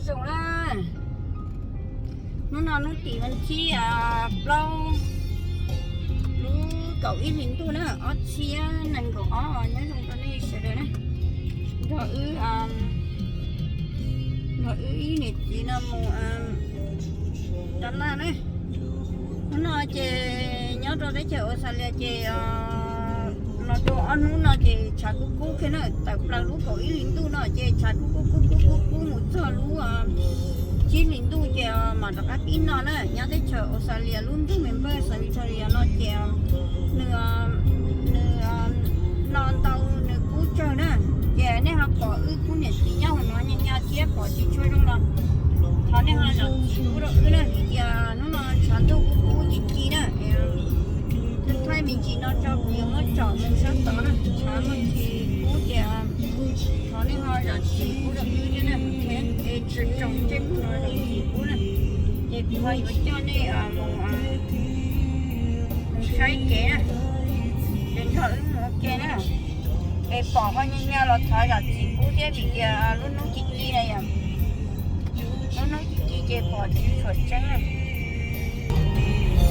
Zoo na, hnub no hnub tim vas thib plaub lub kaum ib hlis ntuj na, ob txhiab nees nkaum ob, nyob zoo rau nej sawv daws na. Nrog wb, nrog wb ib niam txiv no mus rau laj na. Hnub no ces nyob rau teb chaws Australia ces los rau ob hnub no ces tshav kub kub kiag na, tawm plaws lub kaum ib hlis ntuj no ces tshav kub kub kub kub kub kub mus txog lub tsib hlis ntuj ces mam rov qab pib no na. Nyob teb chaws Australia lub nroog Melbourne, South Victoria no ces nws, nws no ntau, nws kub tsawg na. Ces nej ho pom wb kub niam txiv nyob hauv no nyaj nyaj thiab pom tsis tshua zoo los thov nej ho zam txim pub rau wb na, vim tias hnub no tshav ntuj kub kub ci ci na. Thaij me ntsis no tso kuv yuav muab tsom mus sab tod na, tshav muaj tsis kub ces thov nej ho zam txim pub rau wb thiab na. Es tsoom tsoom ntsej muag no zam txim pub na. Ces kuv ho yuav coj nej mus saib kev na, ces nrog wb mus ua ke na. Es pom ho nyaj nyaj los thov zam txim pub thiab vim tias lub hnub ci ci na yom. Lub hnub ci ci ces pom tsis tshua tseeb na.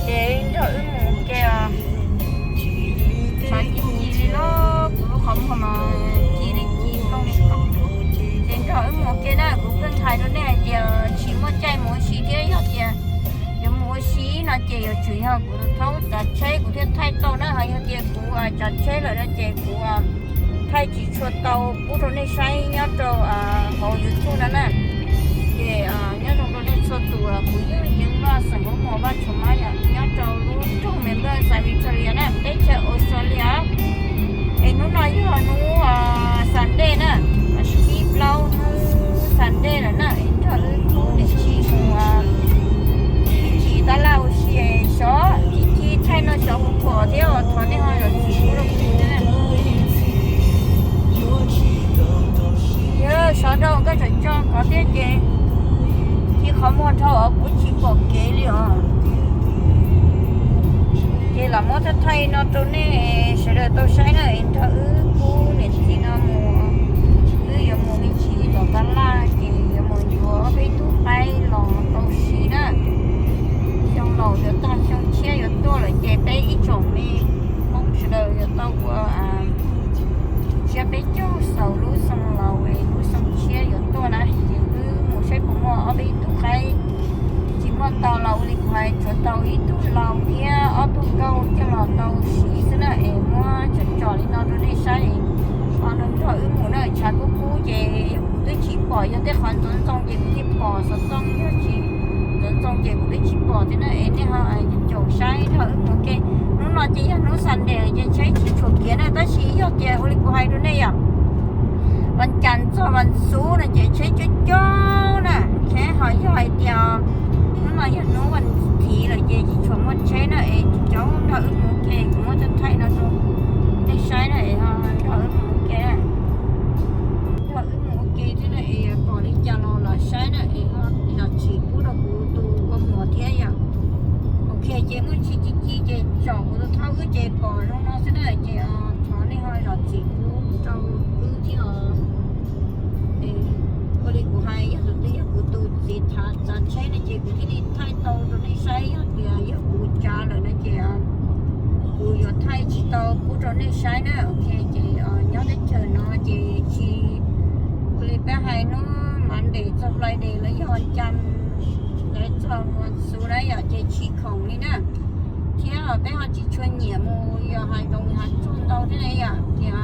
Ces nrog wb mus ua ke os. Tshav ci ci li los kuv lub qhov muag mas ci li ci plooj li plooj. Ces nrog wb mus ua ke na, kuv pheej hais rau nej hais tias tsis muaj caij mus ua si thiab, yog tias yuav mus ua si no ces yuav tsum yog kuv thaub tsav tsheb kuv thiaj thaij tau na, ho yog tias kuv tsav tsheb lawm no ces kuv thaij tsis tshua tau pub rau nej saib nyob rau hauv YouTube no na. Ces nyob zoo rau nej txhua tus, kuv yog Yeev Vaj xeem Hmoob Muas Vaj Tshuas Mab yom, nyob rau lub nroog Melbourne, South Victoria na, teb chaws Australia. Es hnub no yog hnub Sunday na, vas thib plaub hnub Sunday lawm na, es nrog wb niam txiv mus ua si tab laj ua si, xyov ci ci thaij no xyov puas pom thiab, thov nej ho zam txim pub rau kuv thiab. Yog sov rau koj tseem tso kov thiab ces ci qhov muag dhau os, kuv tsis pom kev li os. Ces lam muab thaij thaij no rau nej sawv daws tau saib na, es nrog wb kub niam txiv no mus, wb yuav mus me ntsis tom tab laj ces yuav mus yuav ob peb tug qaib los tau siv na. Xyoo laus yuav tag xyoo tshiab yuav tuaj lawm ces peb ib tsoom me Hmoob sawv daws yuav tau ua tsiab peb caug xaus lub xyoo laus, lub xyoo tshiab yuav tuaj na, ces wb mus saib puas muaj ob peb tug qaib. Tsis muaj tau los ua li kuv hais, tsuav tau ib tug laus thiab ob tug nkauj coj los tau siv xwb na, es muab tsom tsom li no rau nej saib. Ho nrog wb mus na, tshav kub kub ces kuv twb tsis pom, yog tej qhov ntxoov ntxoo ces kuv thiaj pom xov tooj, yog tsis ntxoov ntxoo ces kuv twb tsis pom thiab na, es nej ho caum saib nrog wb mus ua ke. Hnub no ces yog hnub Sunday ces tsheb tsis tshua kiav na, tab sis yog tias ua li kuv hais rau nej yom, vas cas txog vas xuv no ces tsheb coob coob na, tsheb ho yog hais tias hnub no yog hnub vas thiv lawm ces tsis tshua muaj tsheb na, es coob, nrog wb mus ua ke, kuv muab thaij thaij no rau nej saib na, es nrog wb mus ua ke na. Nrog wb mus ua ke thiab na, es pom li cas los los saib na, es ho zam txim pub rau kuv tus ua muam thiab yom. Ok, ces muaj ntsis ci ci ces tsom kuv tus thaub wb ces pom zoo no xwb na, ces thov nej ho zam txim pub rau wb thiab os. Ua li kuv hais, yog tus twg yog kuv tus txiv thav tsav tsheb ne ces kuv thiaj li thaij tau rau nej saib, yog tias yog kuv tsav lawm no ces kuv yuav thaij tsis tau pub rau nej saib na. Ok, ces nyob teb chaws no ces tsis, ua li peb hais hnub Monday txog Friday los yog cas lawv txog mus xu na yom, ces tsis khoom li na. Thiab peb ho tsis tshua nyiam mus yos hav zoov hav tsuag ntau thiab na yom, ces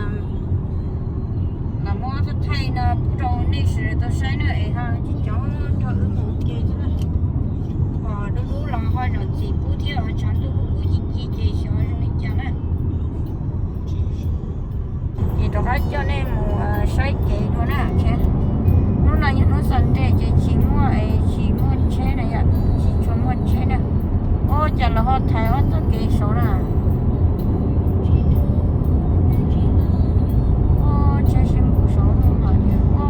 lam muab thaij thaij no pub rau nej sawv daws tau saib na, es ho cov nrog wb mus ua ke xwb na. Pom dub dub los ho zam txim pub thiab, tshav ntuj kub kub ci ci ces xyov zoo li cas na. Ces rov qab coj nej mus saib kev dua na. Hnub no yog hnub Sunday ces tsis muaj, tsis muaj tsheb na yom, tsis tshua muaj tsheb na. Ua cas los ho thaiv ob txoj kev saud na. Tsheb sib nkaus saud no los yog ua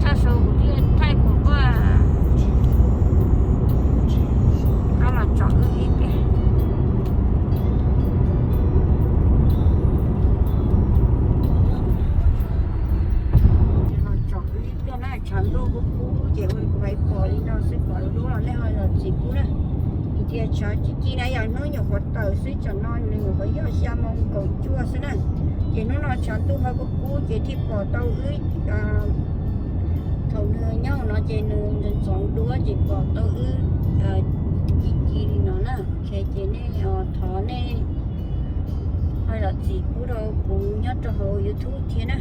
Tag su kuv thiaj thaij kuv koj, koj los tsom wb ib pliag. Los tsom wb ib pliag na, tshav ntuj kub kub ces ua li kuv hais pom li no xwb, pom lub lub los nej ho zam txim pub na. Vim tias tshav ci ci na yog hnub nyuam qhuav tawm xwb, tsam no nws nyuam qhuav yog xya moo kaum cuaj xwb na. Ces hnub no tshav ntuj ho kub kub ces thiaj pom tau wb thaum nws nyob no ces nws ntxoov ntxoov duab ces pom tau wb ci ci li no na. Ok, ces nej thov nej ho zam txim pub rau kuv nyob rau hauv YouTube thiab na.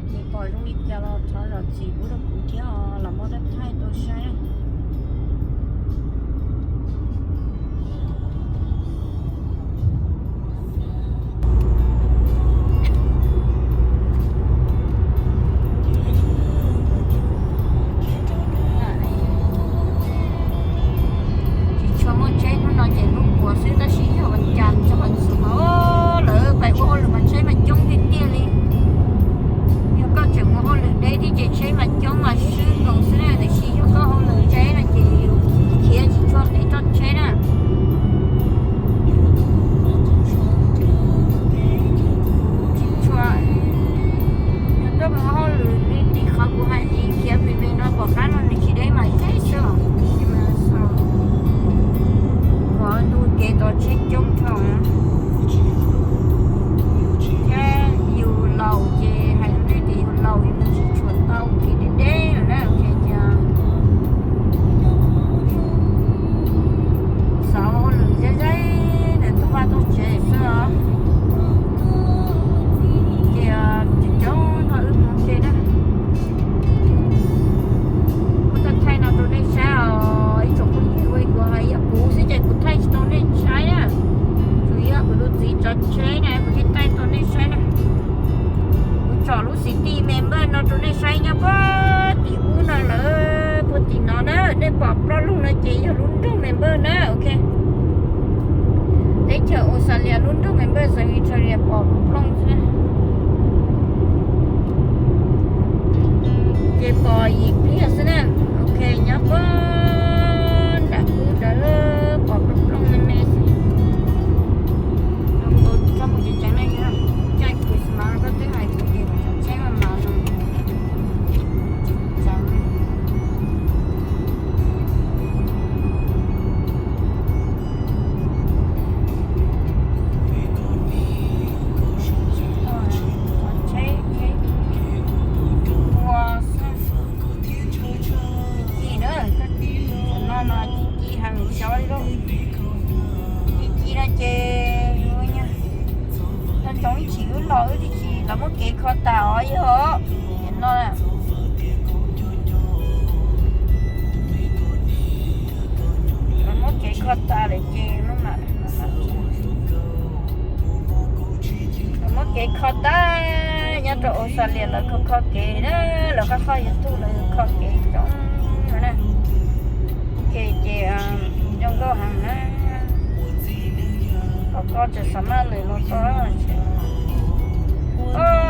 Ces pom zoo li cas los thov zam txim pub rau kuv thiab os, los muab dab thaij tau saib. Tsis tshua muaj tsheb hnub no ces hnub puas xwb, tab sis yog vas cas tso vas xus mas lawv pais ua hauj lwm mas tsheb mas coob tiag tiag li. Yog koj tseem ua hauj lwm deb thiab ces tsheb mas coob mas swb nkaus xwb na, tiam sis yog koj hauj lwm deb no ces khiav tsis tshua nqis txoj tsheb na. Tsis tshua, yog koj mus hauj lwm li tim qhov kuv hais li khiav me me no pom qab no nws tsis deb mas deb xwb os. Qhov ntu kev tod tsheb coob dhau na. Thiab yus laus ces hais rau nej tias yus laus yus mus tsis tshua tau kev deb deb lawm na, ces xav ua hauj lwm zeb zeb ntawm toj vaj toj tsev xwb os. Ces coob coob no wb mus ua ke na. Kuv thaij thaij no rau nej saib os ib tsoom phooj ywg, ua li kuv hais yog kuv xwb ces kuv thaij tsis tau nej saib na. Tsuas yog kuv tus txiv tsav tsheb na kuv thiaj thaij tau nej saib na. Kuv tsom lub xim tij member no rau nej saib nyob puag tim ub no lawm, puag tim no na, nej pom plaub loog no ces yog lub nroog member na, ok. Teb chaws Australia lub nroog member xeev Victoria pom plooj xwb. Ces pom yim pliag xwb na, ok, nyob puag nram ub ntawd pom plooj plooj me me xwb. Zoo nkaus tso mus tsev ceev na, caij Christmas koj twb hais kuv ces tsheb mas mas no tseem ceev. Tsheb, tsheb ua xwb. Ci ci na, no no ci ci heev xyov li lauj. Ci ci no ces ua nyuag, no ntsoov ib chim wb los wb twb tsis, lawv muab kev kho tas os yog. Ces no lawv muab kev kho tas lawm ces no mas, lawv muab kev kho tas, nyob rau Australia lawv kho kho kev na, lawv qoj qoj YouTube lawv kho kev coob no na. Ces ces zoo nkauj heev na. Kom koj tseem xav maj lwm los tau.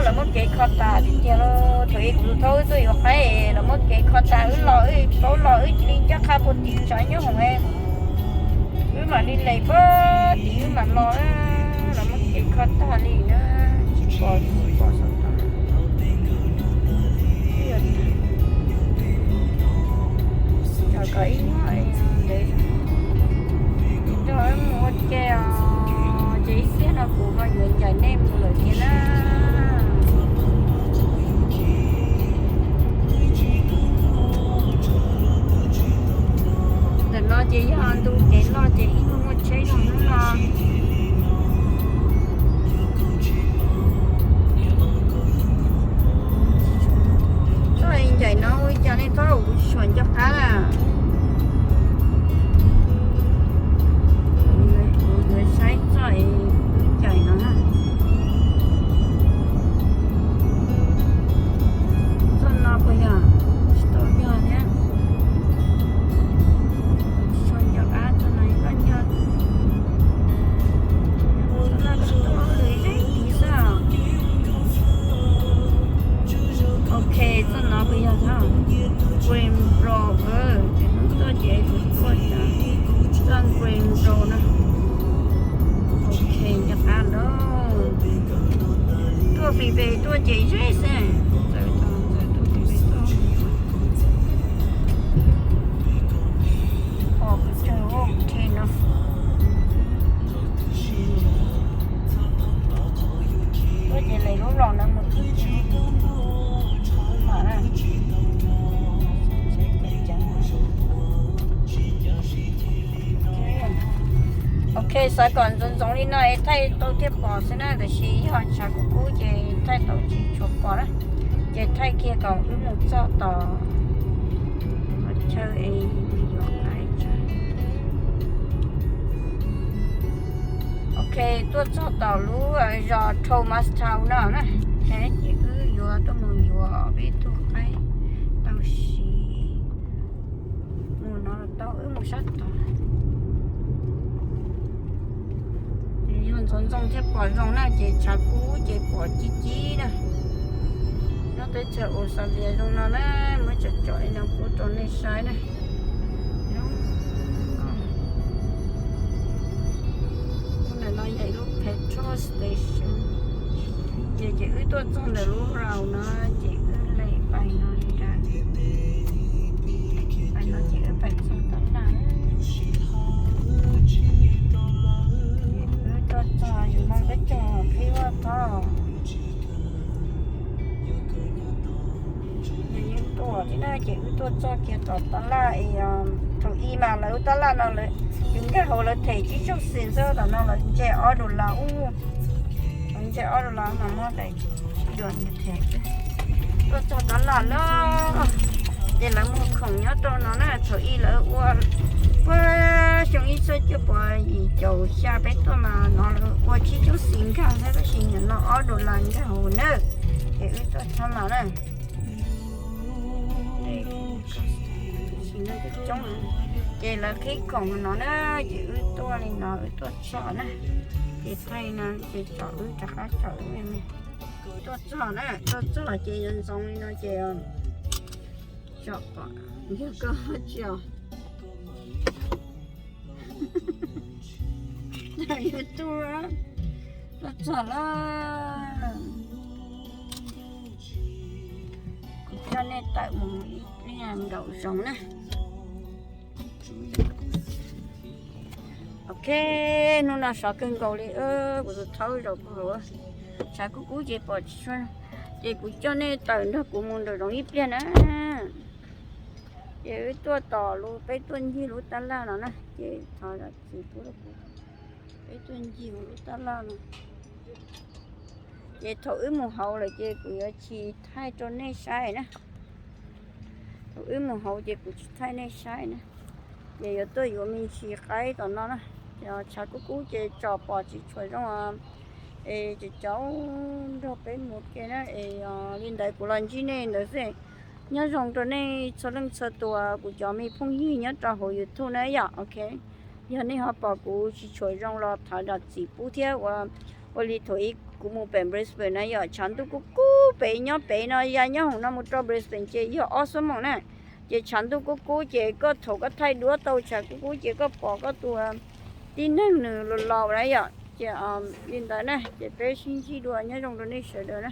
Lawv muab kev kho tas tiag tiag lauj. Thaum ub kuv thaub wb tuaj yuav qaib, lawv muab kev kho tas wb los wb paub los wb cia li ncaj qha puag tim tshav nyob hoom, wb mam li les puag tim wb mam los, lawv muab kev kho tag li na, tsis pom tsis pom saum toj. Cov kom ib hnub ntev nrog wb mus ua ke os, ces ib pliag no kuv ho yuav ncaim nej mus lawm thiab na. Ntawm no ces yog ntu kev loj ces ib nyuag muaj tsheb zoo hnub no. Txoj ncaim no ua li cas nej txhob ua kuv tsis tshua nco qab na. Kuv yuav saib txoj ncaim no na. Txoj no puas yog? Tsis tau yog thiab. Kuv tsis tshua nco qab txoj no, koj nco? Pem tuaj ces zeb xwb. Txawm tau txawm tuaj pem tuaj. Pom pes tsawg ua qhia no. Tuaj ces lawv lub los no mus tib tsis mam na. Ok, xav kom ntxoov ntxoov li no es thaij tau thiaj pom xwb na, tiam sis yog tshav kub kub ces thaij tau tsis tshua pom na. Ces thaij kiag kom wb mus txog tom qhov chaw es yuav qaib tso. Ok, tuaj txog tom lub zos Thomastown no na. Ces wb yuav tuaj mus yuav peb tug qaib tau siv. Mus no los tau, wb mus sab tod. Ces yog ntxoov ntxoo thiaj pom zoo na, ces tshav kub ces pom cib cib na. Nyob teb chaws Australia zoo no na, muab tsom tsom li no pub rau nej saib na. Ntawm no yog ib lub petrol station. Ces, ces wb tuaj txog ntawm lub road no, ces wb le pais no nrad. Pais no ces wb pais txog tab laj. Ces wb tuaj txog yus no peb cog qhib vaj thoj. Nws yeej tuaj thiab na, ces wb tuaj txog kiag tom tab laj es thaum ub mas lawv tab laj no lawv, yus nkag hauv lawv them tsib caug cent xwb, tam no lawv ntse ob dollar ub. Lawv ntse ob dollar mas muab daim sib dua them. Tuaj txog tab laj lawm, ces lawv muag khoom nyob rau no na, thaum ub lawv ua, ua xyoo ib txhiab cuaj puas yim caum xya peb tuaj mas no lawv ua tsib caug cent nkag xwb, tab sis nim no ob dollar nkag hauv na. Ces wb tuaj txog no na. Ces lawv qhib khoom no na, ces wb tuaj li no, wb tuaj txog na. Ces thaij no ces tsom wb rov qab tsom wb. Tuaj txog na, tuaj txog ces yuav ntxoov li no ces tsom pom yog koj tsis os. Yog tuaj, tuaj txog lawm. Kuv coj nej tawm mus ib pliag nraum zoov na. Ok, hnub no sov kawg nkaus li, kuv tus thaub zaum kuv hauv, tshav kub kub ces pom tsis tshua, ces kuv coj nej tawm nrog kuv mus nraum zoov ib pliag na. Ces wb tuaj tom lub, peb tuaj ncig lub tab laj no na, ces thov zam txim pub rau kuv, peb tuaj ncig hauv lub tab laj no. Ces thaum wb mus hauv lawm ces kuv yuav tsis thaij rau nej saib na. Thaum wb mus hauv ces kuv tsis thaij nej saib na. Ces yuav tuaj yuav me ntsis qaib tom no na. Ces tshav kub kub ces tsom pom tsis tshua zoo, es cov nrog peb mus ke na, es li ntawd kuv los ntsib nej ntawd xwb. Nyob zoo rau nej txhua leej txhua tus, kuv cov me phooj ywg nyob rau hauv YouTube na yom, ok. Yog nej ho pom kuv tsis tshua zoo los thov zam txim pub thiab. Ua li thaum ub kuv mus pem Brisbane na yom, tshav ntuj kub kub pem, nyob pem no, ya nyob hauv no mus rau Brisbane ces yog ob xuab moos na. Ces tshav ntuj kub kub ces koj thaum koj thaij duab tau tshav kub kub ces koj pom koj tus tib neeg nws los los na yom. Ces li ntawd na, ces peb sib ntsib dua, nyob zoo rau nej sawv daws na.